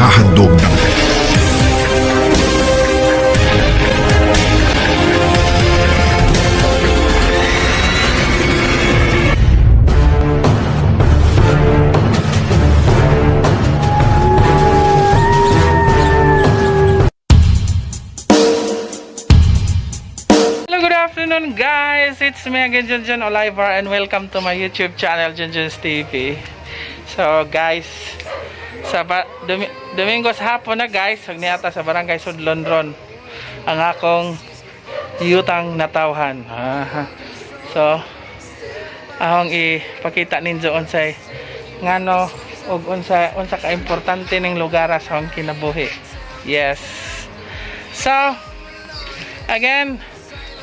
Inihahandog ng Hello, good afternoon, guys! It's me again, Junjun Oliver, and welcome to my YouTube channel, Junjun's TV. So guys, sa Domingo sa hapon na, guys, ug niata sa Barangay Sudlon ron ang akong yutang natawhan. Ah, so, akong ipakita ninyo unsay ngano ug unsa unsa ka importante ning lugar sa akong kinabuhi. Yes. So, again,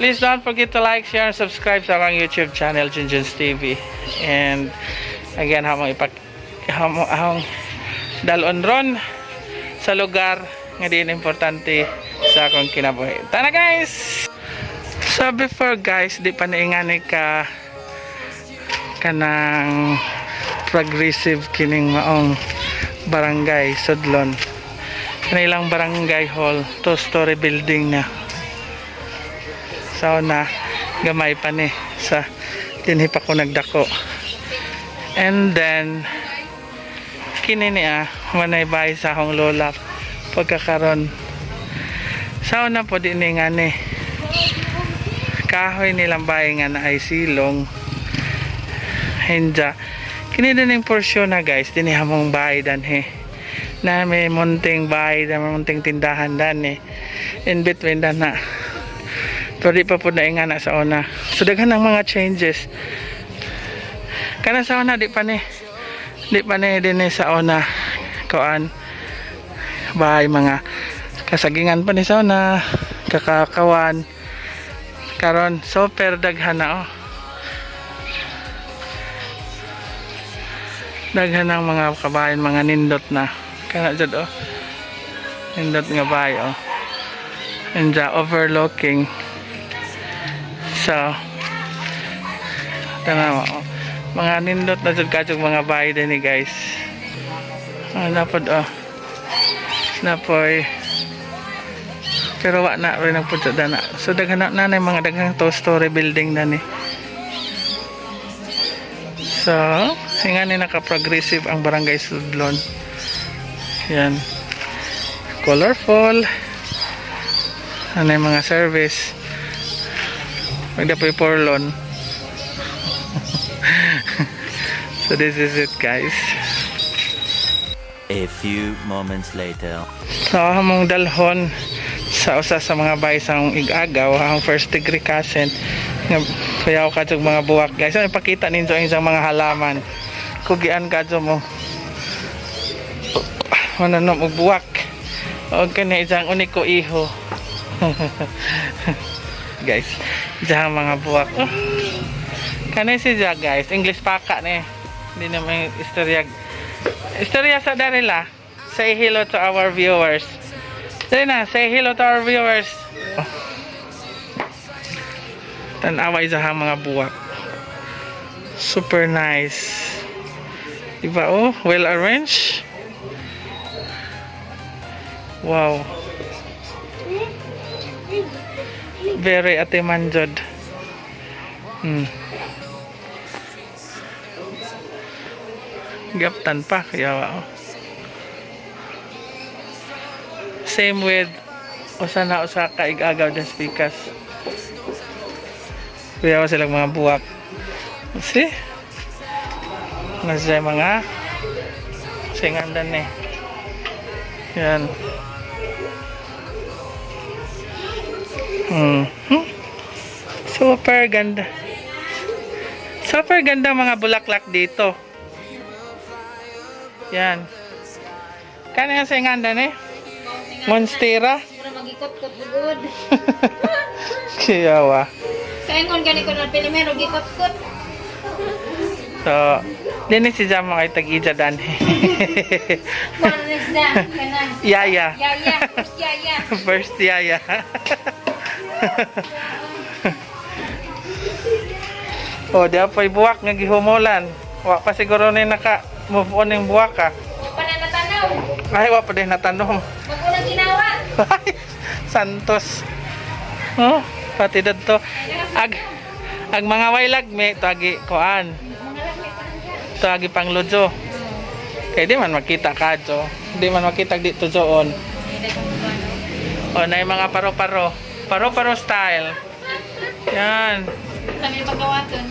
please don't forget to like, share, and subscribe sa akong YouTube channel, Junjun's TV. And again, hamong ipak hamong ahong dalon ron sa lugar nga diin importante sa akong kinabuhi. Tara, guys! So before, guys, di pa naingani ka kanang progressive kining maong Barangay Sudlon. Kanilang barangay hall, two-story building na. Sa una, gamay pa ni sa dinhi pa ko nagdako. And then kini niya manay bahay sa akong lola pagkakaron. Sa una po di ni nga ni kahoy nilang bahay nga na ay silong hinja. Kini din yung porsyon na, guys, dinhi among bahay danhi na may munting bahay na may munting tindahan dan eh in between dan na, pero di pa po na nga na sa una. So daghan ng mga changes. Kana sa una di pa ni din ni sa una kuan bahay, mga kasagingan pa ni sa una, kakakawan. Karon super daghan na, oh. Daghan ng mga kabayan, mga nindot na. Kana jud, oh. Nindot nga bahay, oh. And the overlooking. So, tanawa, oh. Mga nindot na jud kadtong mga bahay din ni, guys. Ah, napod, oh. Napoy. Pero wa na rin ang pud na. So daghan na na mga daghang two-story building na ni. So, nga ni naka-progressive ang Barangay Sudlon. Yan. Colorful. Ano yung mga service. Magdapoy porlon. So this is it, guys. A few moments later. So among dalhon sa usa sa mga bahay sa akong igagaw, ang first degree cousin nga kuyaw ka mga buwak, guys. So ipakita ninyo ang isang mga halaman. Kugian ka mo. Mananom og buwak. Og kani isang uniko iho. Guys, isang mga buwak. Oh. Kani siya, guys, English paka ni. Hindi naman istorya. Istorya sa Darila. Say hello to our viewers. Dali na, say hello to our viewers. Oh. Tanawa isa mga buwak. Super nice. Diba, oh, well arranged. Wow. Very atiman jud. Gaptan pa kaya, oh. Same with usa na usa ka igagaw des pikas. Kuya silang mga buwak. See? Nasa mga singandan eh. Yan. Super ganda. Super ganda mga bulaklak dito. Yan. Kano yung singandan eh? Monstera? Mura magikot-kot bugod. Kiyawa. Kaingon gani ko na pilimero gikot-kot. So, dinhi si Jama kay tag-ija danhi. Mura na siya kanang. Yaya. Yaya, first yaya. First yaya. Oh, di pa buwak nga gihumulan. Wa pa siguro ni naka move on yung buwak ah. Pananatanaw. Ay, wa pa din natanom. Bago nang ginawa. Santos. Oh, pati dadto. Ag mga waylag me tagi kuan. Mga lagmi pa lang siya. Tagi pang lodyo. Kay di man makita ka jo. Di man makita dito joon. Hindi ko ano. O na yung mga paro-paro. Paro-paro style. Yan. Kami pagawaton.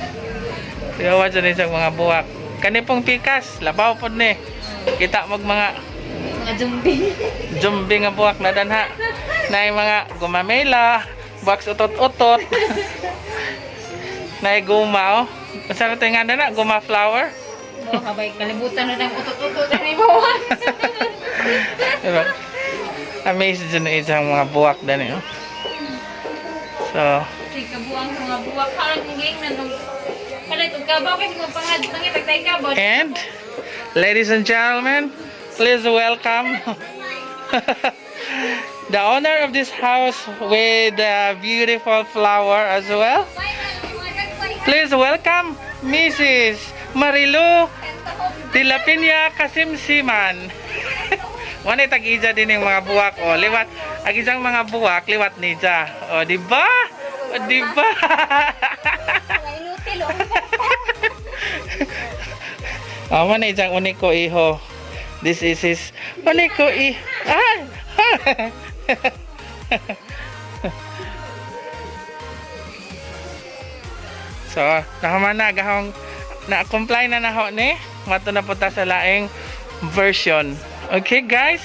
Gawa dyan isang mga buwak. Kani pong pikas, labaw pod ni. Kita mag mga Mga zombie. zombie nga buwak na danha. Na yung mga gumamela, buwak sa utot-utot. Na yung guma, oh. Unsa na nga na guma flower? Oo, kabay kalibutan na ng utot-utot ani mo. Diba? Amazed dyan na isang mga buwak dani, oh. So, Sige kabuang mga buwak karon kung ging na nung Palit og kabaw kasi kung pangad mangitag tay kabaw. And, ladies and gentlemen, please welcome the owner of this house with a beautiful flower as well. Please welcome Mrs. Marilu de la Peña Kasimsiman. Wala tag-ija din yung mga buwak. O, liwat. Ang isang mga buwak, liwat nija. O, di ba? O, di ba? Inutil oh. Oh, man isang uniko iho. This is his uniko i. Ah! So, nahuman na gahong na comply na naho ni. Mato na punta sa laing version. Okay, guys?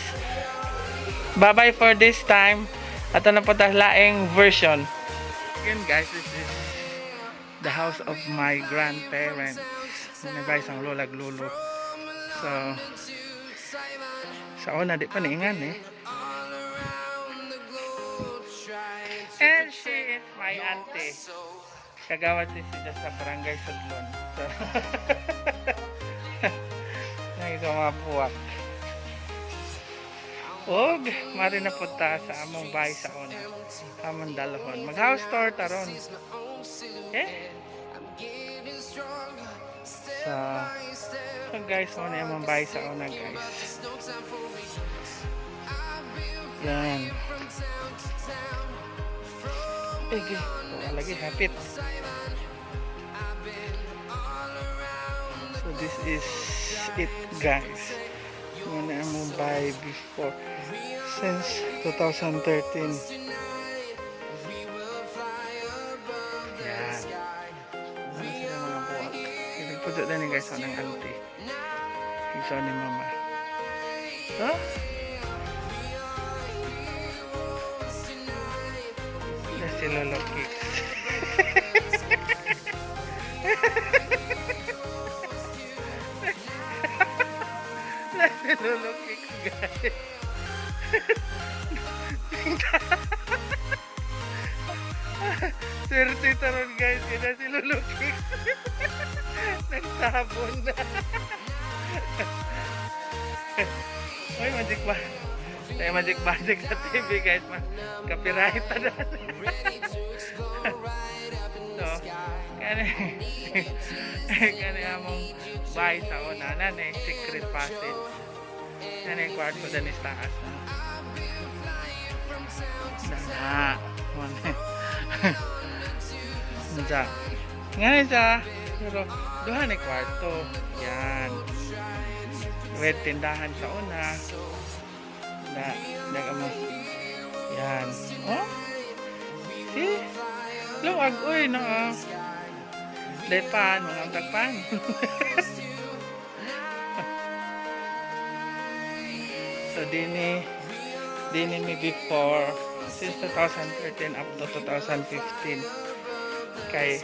Bye-bye for this time. Ato na punta sa laing version. Again, guys, this is the house of my grandparents. Mga guys, ang lola lolo. So, sa una, di pa niingan eh. And she is my auntie. Kagawad din siya sa barangay Sudlon. So, nakita mga buwak. Og, mari na punta sa among bahay sa una. Among dalhon. Mag-house tour taron. Okay? So guys, mo na among bahay sa una, guys. Yan. Eh, oh, lagi hapit. So this is it, guys. Muna among bahay before since 2013. Yan. Ano sila mga buwak. Nagpuso na ni guys ng auntie. Igso ni mama. So, na si Lolo Kicks. Na si Lolo Kicks, guys. Swerte taron, guys. Kaya si Lolo Kicks. Nagsabon na. Uy, magic ba? Tayo magic magic sa TV, guys. Ma copyright na. So, kani kani among bahay sa una na eh, secret passage. Nani kwarto dani sa taas. Na. Na. Unsa? Nga ni siya. Pero duha ni kwarto. Yan. With tindahan sa una. Na, nag mo. Yan. Oh? See? Luwag, uy, no. Lepan, mga tagpan. So, dini mi before, since 2013 up to 2015. Kay,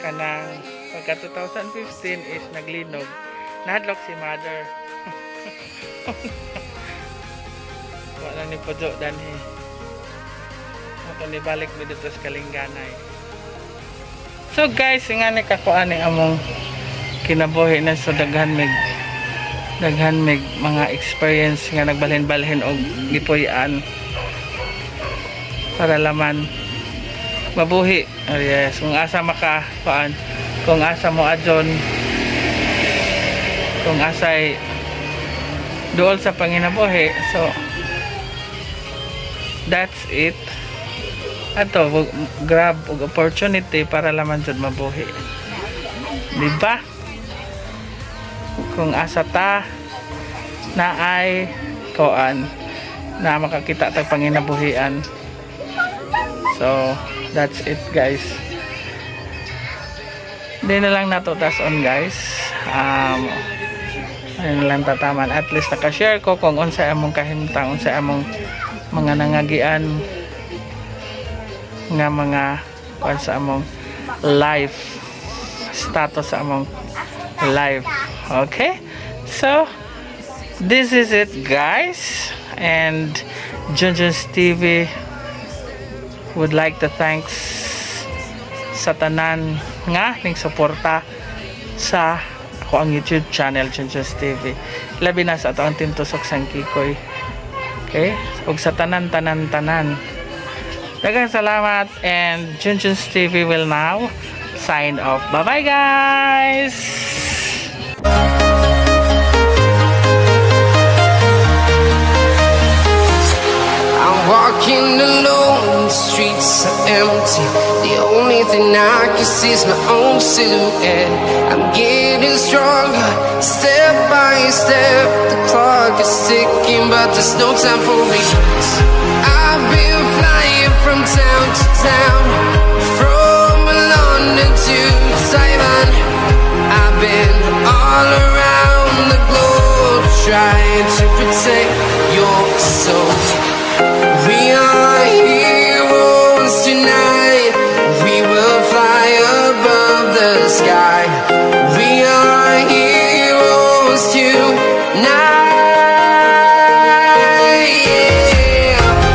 kanang, pagka 2015 is naglinog, nahadlok si mother. Wala ni Pojo danhi. Ato ni balik mi dito sa Kalinganay. So guys, nga ni kakuan ni among kinabuhi na, so daghan mig mga experience nga nagbalhin-balhin og gipuy-an para laman mabuhi. Oh yes, kung asa maka kuan, kung asa mo adyon, kung asay Duol sa panginabuhi. So that's it. Ato grab og opportunity para laman jud mabuhi. Di ba? Kung asa ta na ay koan na makakita tag panginabuhian. So that's it, guys. Hindi na lang nato tas on, guys. Ano na lang tataman. At least naka-share ko kung unsa among kahimtang, unsa among mga nangagian nga mga kuan sa among life, status sa among life. Okay? So, this is it, guys. And Junjun's TV would like to thanks sa tanan nga ning suporta sa ako ang YouTube channel, Junjun's TV. Labi na sa ato ang Team Tusok Sang Kikoy. Okay? Ug sa tanan tanan tanan. Daghang salamat and Junjun's TV will now sign off. Bye-bye, guys! I'm walking alone, the streets are empty. The only thing I can see is my own silhouette. I'm getting stronger, step by step. The clock is ticking, but there's no time for regrets. I've been flying from town to town, from London to Taiwan. I've been all around the globe trying to protect your soul. We are heroes tonight. We will fly above the sky. We are heroes tonight. Yeah. We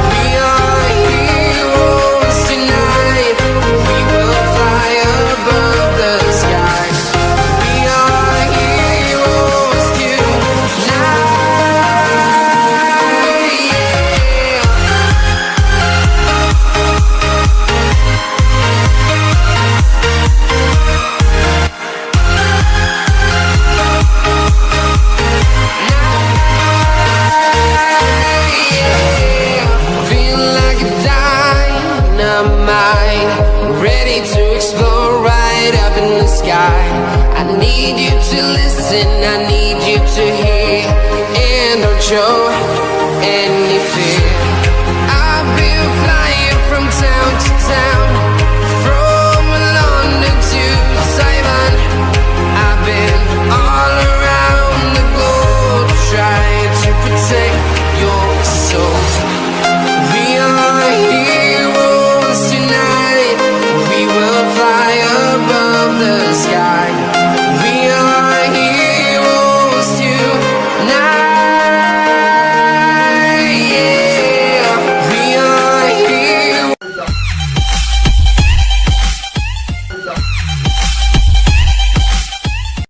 are heroes tonight. We will fly above the sky. We are heroes tonight. Yeah. Feel like a dynamite, ready to explode right up in the sky. I need you to listen, I need you to hear, and don't show any fear. I've been flying from town to town, from London to Taiwan. I've been all around the globe trying to protect your soul.